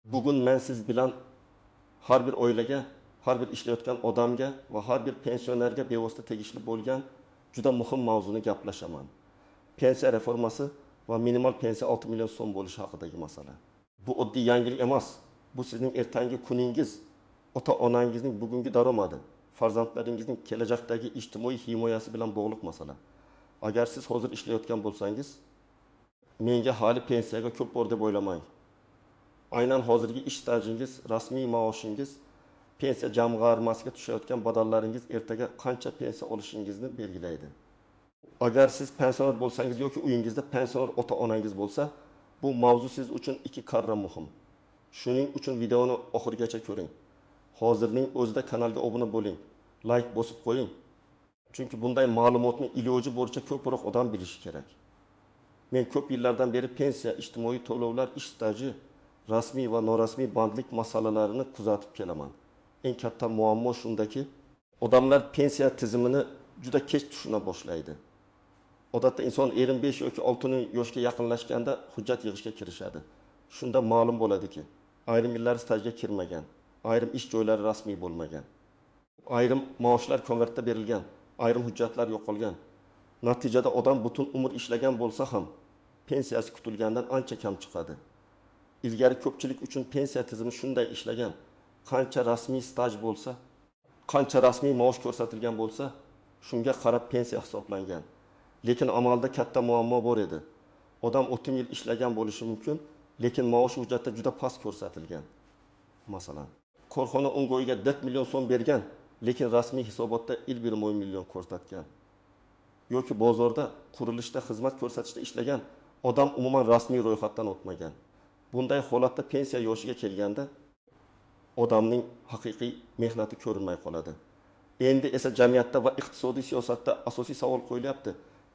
Bugun men siz bilan har bir oilaga, har bir ishlayotgan odamga va har bir pensionerga bevosita tegishli bo'lgan juda muhim mavzuni gaplashaman. Pensiya reformasi va minimal pensiya 6 million so'm bo'lishi haqidagi masala. Bu oddiy yangilik emas. Bu sizning ertangi kuningiz, ota-onangizning bugungi daromadi, farzandlaringizning kelajakdagi ijtimoiy himoyasi bilan bog'liq masala. Agar siz hozir ishlayotgan bo'lsangiz, menga hali pensiyaga ko'p bor deb o'ylamang. Aynan hozirgi ish stajingiz, rasmiy maoshingiz, pensiya jamg'armasiga tushayotgan badallaringiz ertaga qancha pensiya olishingizni belgilaydi. Agar siz pensioner bo'lsangiz yoki uyingizda pensioner ota-onangiz bo'lsa, bu mavzu siz uchun 2 karra muhim. Shuning uchun videoni oxirigacha ko'ring. Hozirning o'zida kanalga obuna bo'ling, like bosib qo'ying. Chunki bunday ma'lumotni iloji boricha ko'proq odam bilishi kerak. Men ko'p yillardan beri pensiya, ijtimoiy to'lovlar, ish staji, rasmiy va norasmiy bandlik masalalarini kuzatib kelaman. Eng katta muammo shundaki, odamlar pensiya tizimini juda kech tushuna boshlaydi. Odatda inson 55 yoki 60 yoshga yaqinlashganda hujjat yig'ishga kirishadi. Shunda ma'lum bo'ladiki, ayrim yillar stajga kirmagan, ayrim ish joylari rasmiy bo'lmagan, ayrim maoshlar konvertda berilgan, ayrim hujjatlar yo'qolgan. Natijada odam butun umr ishlagan bo'lsa ham pensiyasi kutilgandan ancha kam chiqadi. Ilgari ko'pchilik uchun pensiya tizimi shunday ishlagan. Qancha rasmiy staj bo'lsa, qancha rasmiy maosh ko'rsatilgan bo'lsa, shunga qarab pensiya hisoblangan. Lekin amalda katta muammo bor edi. Odam 30 yil ishlagan bo'lishi mumkin, lekin maosh hujjatda juda past ko'rsatilgan. Masalan, korxona unga 4 million so'm bergan, lekin rasmiy hisobotda 1,5 million ko'rsatgan. Yoki bozorda, qurilishda xizmat ko'rsatishda ishlagan odam umuman rasmiy ro'yxatdan o'tmagan. Bunday holatda pensiya yoshiga kelganda odamning haqiqiy mehnati ko'rinmay qoladi. Endi esa jamiyatda va iqtisodiy siyosatda asosiy savol qo'yilyapti.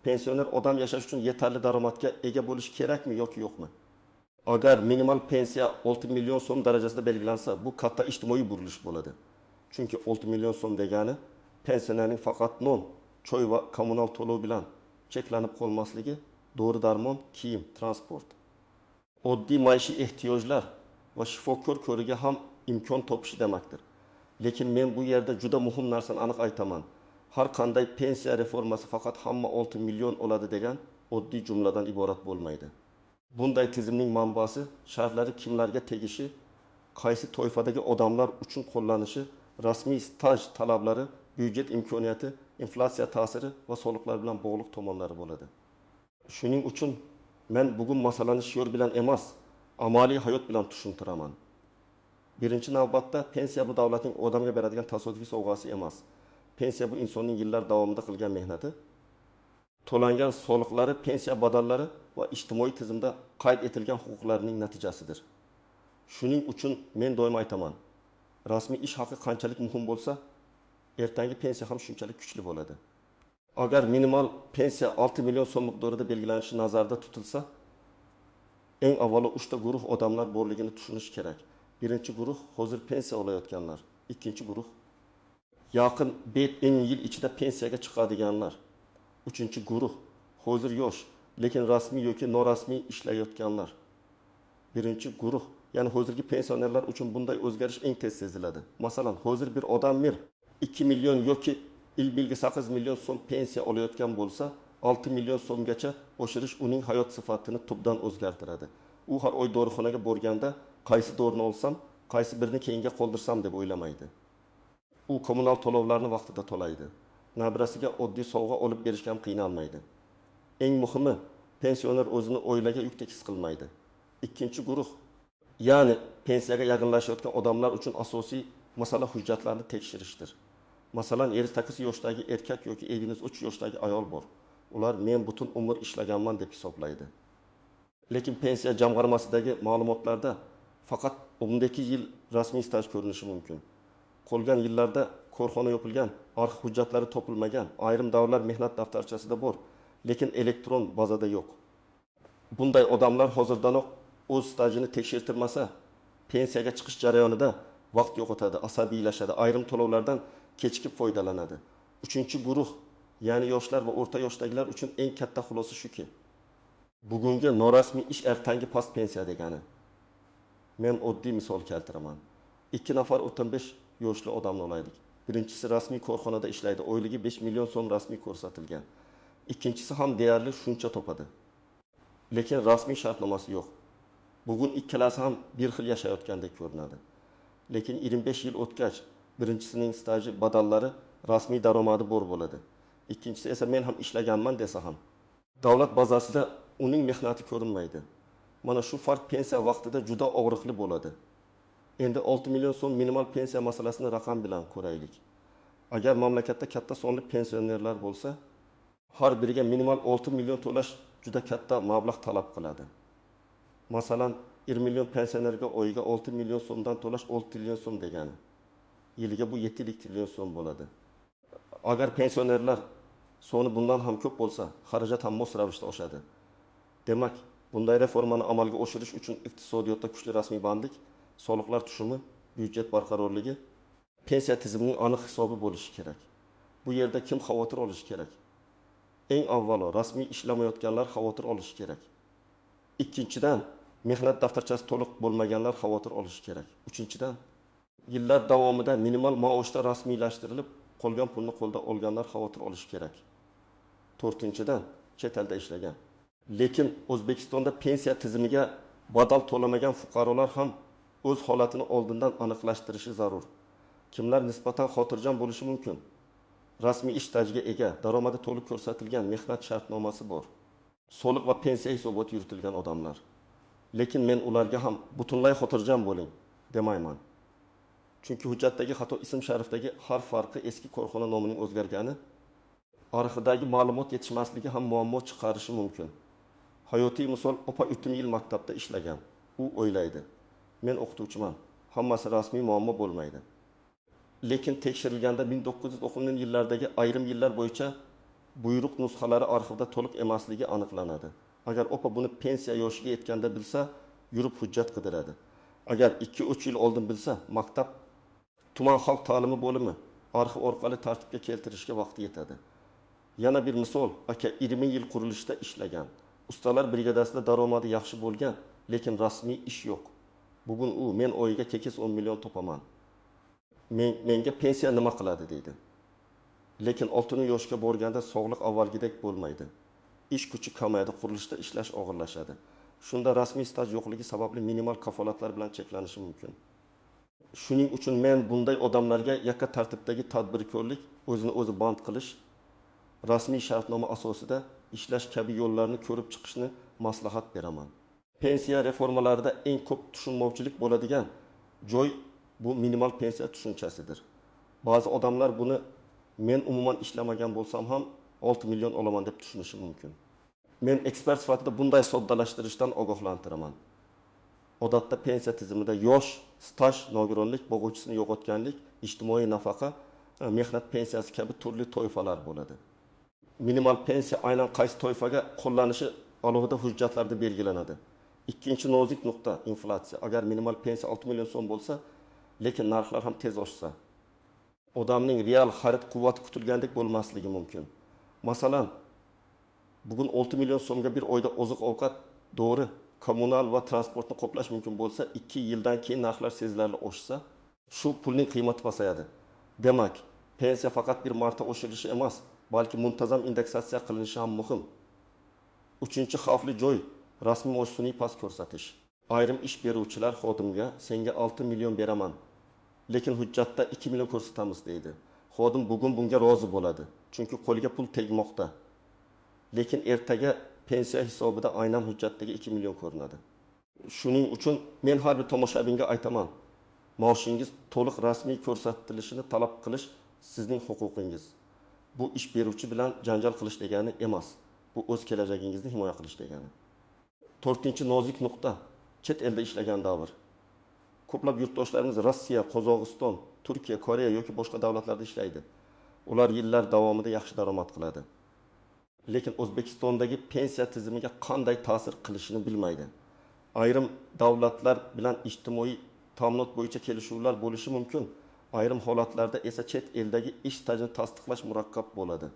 Pensioner odam yashash uchun yetarli daromadga ega bo'lishi kerakmi yoki yo'qmi? Agar minimal pensiya 6 million so'm darajasida belgilansa, bu katta ijtimoiy burilish bo'ladi. Chunki 6 million so'm degani pensionerning faqat non, choy va kommunal to'lov bilan cheklanib qolmasligi, dori-darmon, kiyim, transport, oddiy maishiy ehtiyojlar va shifokor ko'riga ham imkon topishi demakdir. Lekin men bu yerda juda muhim narsani aniq aytaman. Har qanday pensiya reformasi faqat hamma 6 million oladi degan oddiy jumladan iborat bo'lmaydi. Bunday tizimning manbasi, shartlari kimlarga tegishi, qaysi toifadagi odamlar uchun qo'llanishi, rasmiy staj talablari, byudjet imkoniyati, inflyatsiya ta'siri va soliqlar bilan bog'liq tomonlari bo'ladi. Shuning uchun men bugun masalani shior bilan emas, amaliy hayot bilan tushuntiraman. Birinchi navbatda pensiya bu davlatning odamga beradigan tasodifiy sovg'asi emas. Pensiya bu insonning yillar davomida qilgan mehnati, to'langan soliqlari, pensiya badallari va ijtimoiy tizimda qayd etilgan huquqlarining natijasidir. Shuning uchun men doim aytaman, rasmiy ish haqi qanchalik muhim bo'lsa, ertangi pensiya ham shunchalik kuchli bo'ladi. Agar minimal pensiya 6 million so'm miqdorida belgilanishi nazarda tutilsa, eng avvalo 3 ta guruh odamlar borligini tushunish kerak. Birinchi guruh hozir pensiya olayotganlar, ikkinchi guruh yaqin 5 yil ichida pensiyaga chiqadiganlar, uchinchi guruh hozir yosh, lekin rasmiy yoki norasmiy ishlayotganlar. Birinchi guruh, ya'ni hozirgi pensionerlar uchun bunday o'zgarish eng tez seziladi. Masalan, hozir bir odam 2 million yoki 1,8 million so'm pensiya olayotgan bo'lsa, 6 million so'mgacha oshirish uning hayot sifatini tubdan o'zgartiradi. U har oy dorixonaga borganda qaysi dorini olsam, qaysi birini keyinga qoldirsam deb o'ylamaydi. U kommunal to'lovlarni vaqtida to'laydi. Nabirasiga oddiy sovg'a olib berishga ham qiynalmaydi. Eng muhimi, pensioner o'zini oilaga yukdek his qilmaydi. Ikkinchi guruh, ya'ni pensiyaga yaqinlashayotgan odamlar uchun asosiy masala hujjatlarni tekshirishdir. Masalan, 58 yoshdagi erkak yoki 53 yoshdagi ayol bor. Ular men butun umr ishlaganman deb hisoblaydi. Lekin pensiya jamg'armasidagi ma'lumotlarda faqat 12 yil rasmiy staj ko'rinishi mumkin. Qolgan yillarda korxona yopilgan, arxiv hujjatlari topilmagan, ayrim davrlar mehnat daftarchasida bor, lekin elektron bazada yo'q. Bunday odamlar hozirdanoq o'z stajini tekshirtirmasa, pensiyaga chiqish jarayonida vaqt yo'qotadi, asabiylashadi, ayrim to'lovlardan kechikib foydalanadi. Uchinchi guruh, ya'ni yoshlar va o'rta yoshdagilar uchun eng katta xulosa shuki, bugungi norasmiy ish ertangi past pensiya degani. Men oddiy misol keltiraman. Ikki nafar 35 yoshli odamni olaylik. Birinchisi rasmiy korxonada ishlaydi, oyligi 5 million so'm rasmiy ko'rsatilgan. Ikkinchisi ham deyarli shuncha topadi. Lekin rasmiy shartnomasi yo'q. Bugun ikkalasi ham bir xil yashayotgandek ko'rinadi. Lekin 25 yil o'tgach, birinchisining staji, badallari, rasmiy daromadi bor bo'ladi. Ikkinchisi esa men ham ishlaganman desa ham davlat bazasida uning mehnati ko'rinmaydi. Mana shu farq pensiya vaqtida juda og'riqli bo'ladi. Endi 6 million so'm minimal pensiya masalasini raqam bilan ko'raylik. Agar mamlakatda katta sonli pensionerlar bo'lsa, har biriga minimal 6 million to'lash juda katta mablag' talab qiladi. Masalan, 1 million pensionerga oyiga 6 million so'mdan to'lash 6 trillion so'm degani. Yiliga bu 7 trillion so'm bo'ladi. Agar pensionerlar soni bundan ham ko'p bo'lsa, xarajat ham mos ravishda oshadi. Demak, bunday reformani amalga oshirish uchun iqtisodiyotda kuchli rasmiy bandlik, soliqlar tushumi, byudjet barqarorligi, pensiya tizimining aniq hisobi bo'lishi kerak. Bu yerda kim xavotir olishi kerak? Eng avvalo rasmiy ishlamayotganlar xavotir olishi kerak. Ikkinchidan, mehnat daftarchasi to'liq bo'lmaganlar xavotir olishi kerak. Uchinchidan, yillar davomida minimal maoshda rasmiylashtirilib qolgan pulni qo'lda olganlar xavotir olishi kerak. To'rtinchidan, chet elda ishlagan, lekin O'zbekistonda pensiya tizimiga badal to'lamagan fuqarolar ham o'z holatini oldindan aniqlashtirishi zarur. Kimlar nisbatan xotirjam bo'lishi mumkin? Rasmiy ish stajiga ega, daromadi to'liq ko'rsatilgan, mehnat shartnomasi bor, soliq va pensiya hisoboti yuritilgan odamlar. Lekin men ularga ham butunlay xotirjam bo'ling demayman. Chunki hujjatdagi xato, ism sharifdagi harf farqi, eski korxona nomining o'zgargani, arxivdagi ma'lumot yetishmasligi ham muammo chiqarishi mumkin. Hayotiy misol, opa 3 yil maktabda ishlagan. U o'ylaydi: men o'qituvchiman, hammasi rasmiy, muammo bo'lmaydi. Lekin tekshirilganda 1990-yillardagi ayrim yillar bo'yicha buyruq nusxalari arxivda to'liq emasligi aniqlanadi. Agar opa buni pensiya yoshiga yetganda bilsa, yurib hujjat qidiradi. Agar 2-3 yil oldin bilsa, maktab, tuman xalq ta'limi bo'limi arxiv orqali tartibga keltirishga vaqti yetadi. Yana bir misol, aka 20 yil qurilishda ishlagan. Ustalar brigadasida daromadi yaxshi bo'lgan, lekin rasmiy ish yo'q. Bugun u men oyiga 8-10 million topaman. Menga pensiya nima qiladi deydi. Lekin 60 yoshga borganda sog'liq avvalgidek bo'lmaydi. Ish kuchi kamayadi, qurilishda ishlash og'irlashadi. Shunda rasmiy staj yo'qligi sababli minimal kafolatlar bilan cheklanishi mumkin. Shuning uchun men bunday odamlarga yakka tartibdagi tadbirkorlik, o'zini o'zi band qilish, rasmiy shartnoma asosida ishlash kabi yo'llarni ko'rib chiqishni maslahat beraman. Pensiya reformalarida eng ko'p tushunmovchilik bo'ladigan joy bu minimal pensiya tushunchasidir. Ba'zi odamlar buni men umuman ishlamagan bo'lsam ham 6 million olaman deb tushunishi mumkin. Men ekspert sifatida bunday soddalashtirishdan ogohlantiraman. Odatda pensiya tizimida yosh, staj, nogironlik, bo'g'uvchisini yo'qotganlik, ijtimoiy nafaqa, mehnat pensiyasi kabi turli toifalar bo'ladi. Minimal pensiya aynan qaysi toifaga qo'llanishi alohida hujjatlarda belgilanadi. Ikkinchi nozik nuqta inflyatsiya. Agar minimal pensiya 6 million so'm bo'lsa, lekin narxlar ham tez oshsa, odamning real xarid quvvati kutilgandek bo'lmasligi mumkin. Masalan, bugun 6 million so'mga bir oyda oziq-ovqat, dori, kommunal va transportni qoplash mumkin bo'lsa, 2 yildan keyin narxlar sezilarli oshsa, shu pulning qiymati pasayadi. Demak, pensiya faqat bir marta oshirilishi emas, balki muntazam indeksatsiya qilinishi ham muhim. Uchinchi xavfli joy rasmiy maosh sun'iy past ko'rsatish. Ayrim ish beruvchilar xodimga senga 6 million beraman, lekin hujjatda 2 million ko'rsatamiz deydi. Xodim bugun bunga rozi bo'ladi, chunki qo'liga pul tegmoqda. Lekin ertaga pensiya hisobida aynan hujjatdagi 2 million ko'rinadi. Shuning uchun men har bir tomoshabinga aytaman, maoshingiz to'liq rasmiy ko'rsatilishini talab qilish sizning huquqingiz. Bu ish beruvchi bilan janjal qilish degani emas. Bu o'z kelajagingizni himoya qilish degani. To'rtinchi nozik nuqta chet elda ishlagan davr. Ko'plab yurtdoshlarimiz Rossiya, Qozog'iston, Turkiya, Koreya yoki boshqa davlatlarda ishlaydi. Ular yillar davomida yaxshi daromad qiladi. Lekin O'zbekistondagi pensiya tizimiga qanday ta'sir qilishini bilmaydi. Ayrim davlatlar bilan ijtimoiy ta'minot bo'yicha kelishuvlar bo'lishi mumkin. Ayrim holatlarda esa chet eldagi ish stajini tasdiqlash murakkab bo'ladi.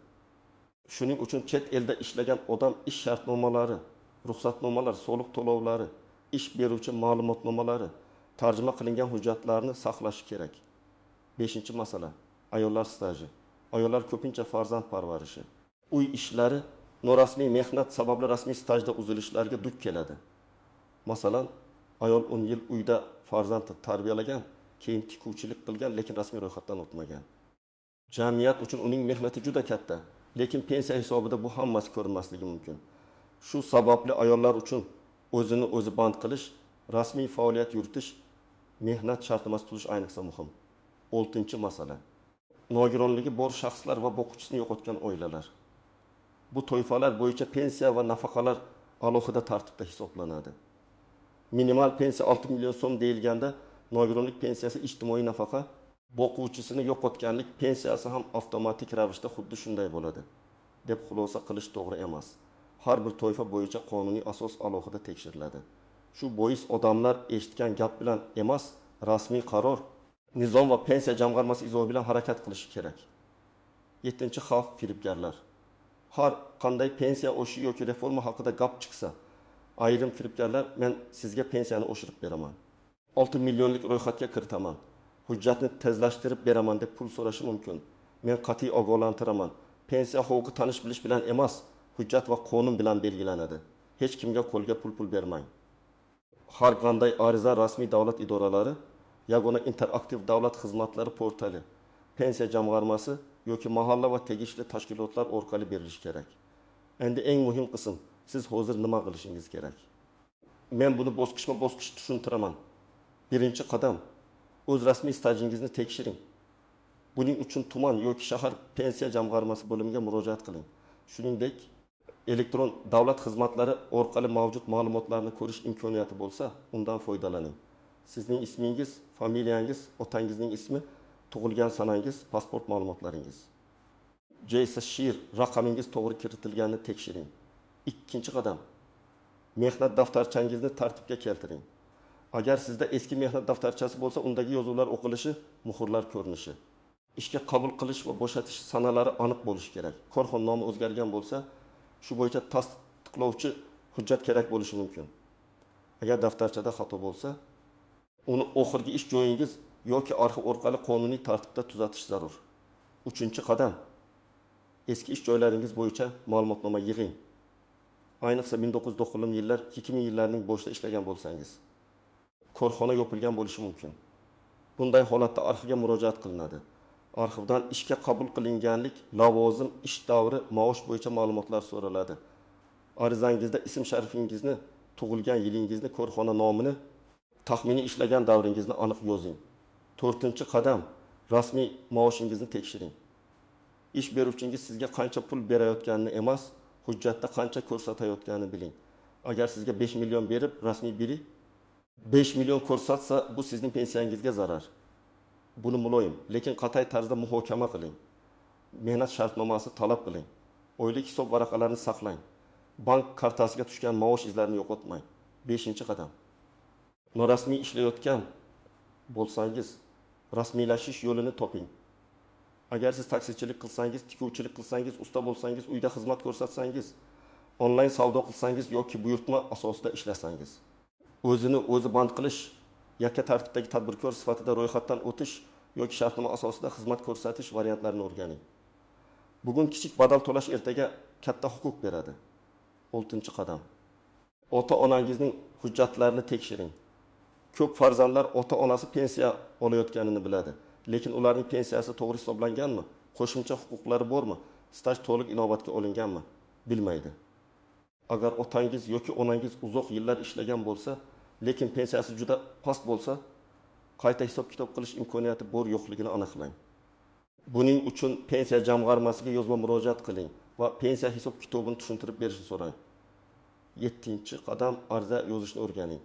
Shuning uchun chet elda ishlagan odam ish shartnomalari, ruxsatnomalar, soliq to'lovlari, ish beruvchi ma'lumotnomalari Tarjima qilingan hujjatlarni saqlashi kerak. Beshinchi masala: ayollar staji. Ayollar ko'pincha farzand parvarishi, uy ishlari, norasmiy mehnat sababli rasmiy stajda uzilishlarga duch keladi. Masalan, ayol 10 yil uyda farzand tarbiyalagan, keyin tikuvchilik qilgan, lekin rasmiy ro'yxatdan o'tmagan. Jamiyat uchun uning mehnati juda katta, lekin pensiya hisobida bu hammasi ko'rinmasligi mumkin. Shu sababli ayollar uchun o'zini o'zi band qilish, rasmiy faoliyat yuritish, mehnat shartnomasi tuzish ayniqsa muhim. Oltinchi masala: nogironligi bor shaxslar va boquvchisini yo'qotgan oilalar. Bu toifalar bo'yicha pensiya va nafaqalar alohida tartibda hisoblanadi. Minimal pensiya 6 million so'm deyilganda, nogironlik pensiyasi, ijtimoiy nafaqa, boquvchisini yo'qotganlik pensiyasi ham avtomatik ravishda xuddi shunday bo'ladi deb xulosa qilish to'g'ri emas. Har bir toifa bo'yicha qonuniy asos alohida tekshiriladi. Shu bois odamlar eshitgan gap bilan emas, rasmiy qaror, nizom va pensiya jamg'armasi izohi bilan harakat qilishi kerak. Yettinchi xavf: firibgarlar. Har qanday pensiya oshishi yoki reforma haqida gap chiqsa, ayrim firibgarlar men sizga pensiyani oshirib beraman, 6 millionlik ro'yxatga kiritaman, hujjatni tezlashtirib beraman deb pul so'rashi mumkin. Men qat'iy ogohlantiraman. Pensiya huquqi tanish bilish bilan emas, hujjat va qonun bilan belgilanadi. Hech kimga qo'lga pul bermang. Har qanday ariza rasmiy davlat idoralari, yagona interaktiv davlat xizmatlari portali, pensiya jamg'armasi yoki mahalla va tegishli tashkilotlar orqali berilishi kerak. Endi eng muhim qism: siz hozir nima qilishingiz kerak? Men buni bosqichma-bosqich tushuntiraman. Birinchi qadam: o'z rasmiy stajingizni tekshiring. Buning uchun tuman yoki shahar pensiya jamg'armasi bo'limiga murojaat qiling. Shuningdek, elektron davlat xizmatlari orqali mavjud ma'lumotlarni ko'rish imkoniyati bo'lsa, undan foydalaning. Sizning ismingiz, familiyangiz, otangizning ismi, tug'ilgan sanangiz, pasport ma'lumotlaringiz. JSShir raqamingiz to'g'ri kiritilganini tekshiring. Ikkinchi qadam: mehnat daftarchangizni tartibga keltiring. Agar sizda eski mehnat daftarchasi bo'lsa, undagi yozuvlar o'qilishi, muhrlar ko'rinishi, ishga qabul qilish va bo'shatish sanalari aniq bo'lishi kerak. Korxona nomi o'zgargan bo'lsa, shu bo'yicha tasdiqlovchi hujjat kerak bo'lishi mumkin. Agar daftarchada xato bo'lsa, uni oxirgi ish joyingiz yoki arxiv orqali qonuniy tartibda tuzatish zarur. Uchinchi qadam: eski ish joylaringiz bo'yicha ma'lumotnoma yig'ing. Ayniqsa 1990 yillar, 2000 yillarning boshida ishlagan bo'lsangiz, korxona yopilgan bo'lishi mumkin. Bunday holatda arxivga murojaat qilinadi. Arxivdan ishga qabul qilinganlik, lavozim, ish davri, maosh bo'yicha ma'lumotlar so'raladi. Arizangizda ism sharifingizni, tug'ilgan yilingizni, korxona nomini, taxminiy ishlagan davringizni aniq yozing. To'rtinchi qadam: rasmiy maoshingizni tekshiring. Ish beruvchingiz sizga qancha pul berayotganini emas, hujjatda qancha ko'rsatayotganini biling. Agar sizga 5 million berib, rasmiy biri 5 million ko'rsatsa, bu sizning pensiyangizga zarar. Buni muloyim, lekin qat'iy tarzda muhokama qiling. Mehnat shartnomasi talab qiling. Oylik hisob varaqalarini saqlang. Bank kartasiga tushgan maosh izlarini yo'qotmang. 5-qadam. Norasmiy ishlayotgan bo'lsangiz, rasmiylashish yo'lini toping. Agar siz taksichilik qilsangiz, tikuvchilik qilsangiz, usta bo'lsangiz, uyda xizmat ko'rsatsangiz, onlayn savdo qilsangiz yoki buyurtma asosida ishlasangiz, o'zini o'zi band qilish, yakka tartibdagi tadbirkor sifatida ro'yxatdan o'tish yoki shartnoma asosida xizmat ko'rsatish variantlarini o'rganing. Bugun kichik badal to'lash ertaga katta huquq beradi. 6-qadam. Ota-onangizning hujjatlarini tekshiring. Ko'p farzandlar ota-onasi pensiya olayotganini biladi, lekin ularning pensiyasi to'g'ri hisoblanganmi, qo'shimcha huquqlari bormi, staj to'liq inobatga olinganmi bilmaydi. Agar otangiz yoki onangiz uzoq yillar ishlagan bo'lsa, lekin pensiyasi juda past bo'lsa, qayta hisob-kitob qilish imkoniyati bor yo'qligini aniqlang. Buning uchun pensiya jamg'armasiga yozma murojaat qiling va pensiya hisob-kitobini tushuntirib berishni so'rang. 7-qadam ariza yozishni o'rganing.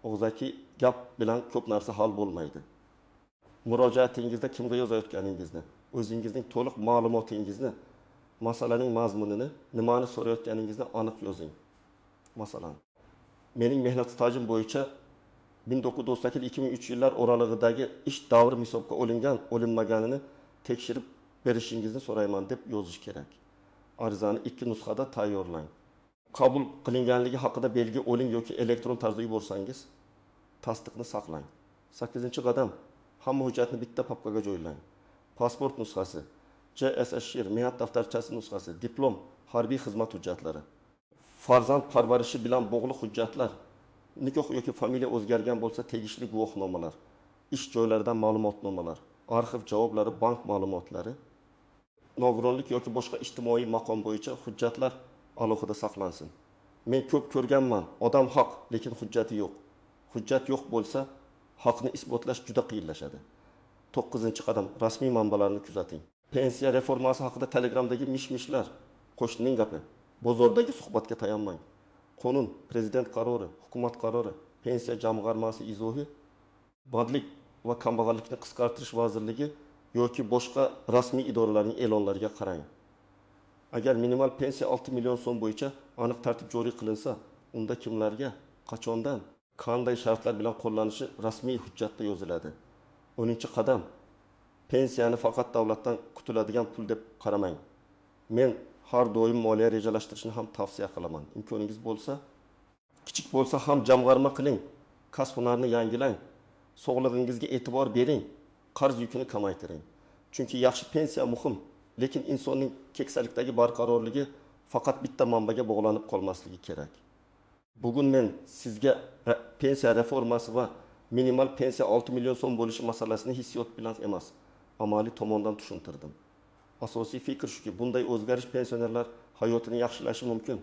Og'zaki gap bilan ko'p narsa hal bo'lmaydi. Murojaatingizda kimga yozayotganingizni, o'zingizning to'liq ma'lumotingizni, masalaning mazmunini, nimani so'rayotganingizni aniq yozing. Masalan, mening mehnat stajim bo'yicha 1998-2003 yillar oralig'idagi ish davrim hisobga olingan, olinmaganini tekshirib berishingizni so'rayman deb yozish kerak. Arizani 2 nusxada tayyorlang. Qabul qilinganligi haqida belgi oling yoki elektron tarzda yuborsangiz, tasdiqni saqlang. 8-qadam: hamma hujjatni bitta papkaga joylang. Pasport nusxasi, JSShir mehnat daftarchasi nusxasi, diplom, harbiy xizmat hujjatlari, farzand parvarishi bilan bog'liq hujjatlar, nikoh yoki familiya o'zgargan bo'lsa tegishli guvohnomalar, ish joylaridan ma'lumotnomalar, arxiv javoblari, bank ma'lumotlari, nogironlik yoki boshqa ijtimoiy maqom bo'yicha hujjatlar alohida saqlansin. Men ko'p ko'rganman, odam haq, lekin hujjati yo'q. Hujjat yo'q bo'lsa, haqni isbotlash juda qiyinlashadi. 9-qadam: rasmiy manbalarni kuzating. Pensiya reformasi haqida Telegramdagi mish-mishlar, qo'shnining gapi, bozordagi suhbatga tayanmang. Qonun, prezident qarori, hukumat qarori, pensiya jamg'armasi izohi, Bandlik va kambag'allikni qisqartirish vazirligi yoki boshqa rasmiy idoralarning e'lonlariga qarang. Agar minimal pensiya 6 million so'm bo'yicha aniq tartib joriy qilinsa, unda kimlarga, qachondan, qanday shartlar bilan qo'llanishi rasmiy hujjatda yoziladi. 10-qadam: pensiyani faqat davlatdan kutiladigan pul deb qaramang. Men har doim moliya rejalashtirishni ham tavsiya qilaman. Imkoningiz bo'lsa, kichik bo'lsa ham jamg'arma qiling, kasb-hunarni yangilang, sog'lig'ingizga e'tibor bering, qarz yukini kamaytiring. Chunki yaxshi pensiya muhim, lekin insonning keksalikdagi barqarorligi faqat bitta manbaga bog'lanib qolmasligi kerak. Bugun men sizga pensiya reformasi va minimal pensiya 6 million so'm bo'lishi masalasini hissiyot bilan emas, amaliy tomondan tushuntirdim. Asosiy fikr shuki, bunday o'zgarish pensionerlar hayotini yaxshilashi mumkin.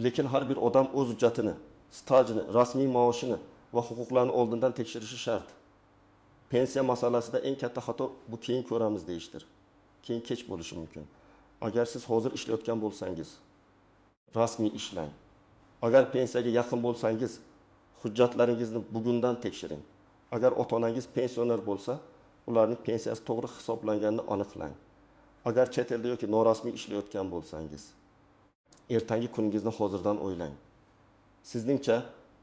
Lekin har bir odam o'z hujjatini, stajini, rasmiy maoshini va huquqlarini oldindan tekshirishi shart. Pensiya masalasida eng katta xato bu keyin ko'ramiz deyishdir. Keyin kech bo'lishi mumkin. Agar siz hozir ishlayotgan bo'lsangiz, rasmiy ishlang. Agar pensiyaga yaqin bo'lsangiz, hujjatlaringizni bugundan tekshiring. Agar ota-onangiz pensioner bo'lsa, ularning pensiyasi to'g'ri hisoblanganini aniqlang. Agar chet elda yoki norasmiy ishlayotgan bo'lsangiz, ertangi kuningizni hozirdan o'ylang. Sizningcha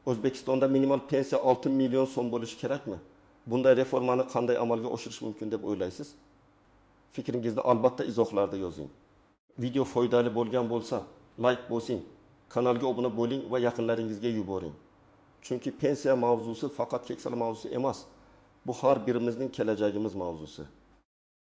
O'zbekistonda minimal pensiya 6 million so'm bo'lishi kerakmi? Bunday reformani qanday amalga oshirish mumkin deb o'ylaysiz? Fikringizni albatta izohlarda yozing. Video foydali bo'lgan bo'lsa, like bosing, kanalga obuna bo'ling va yaqinlaringizga yuboring. Chunki pensiya mavzusi faqat keksalar mavzusi emas, bu har birimizning kelajagimiz mavzusi.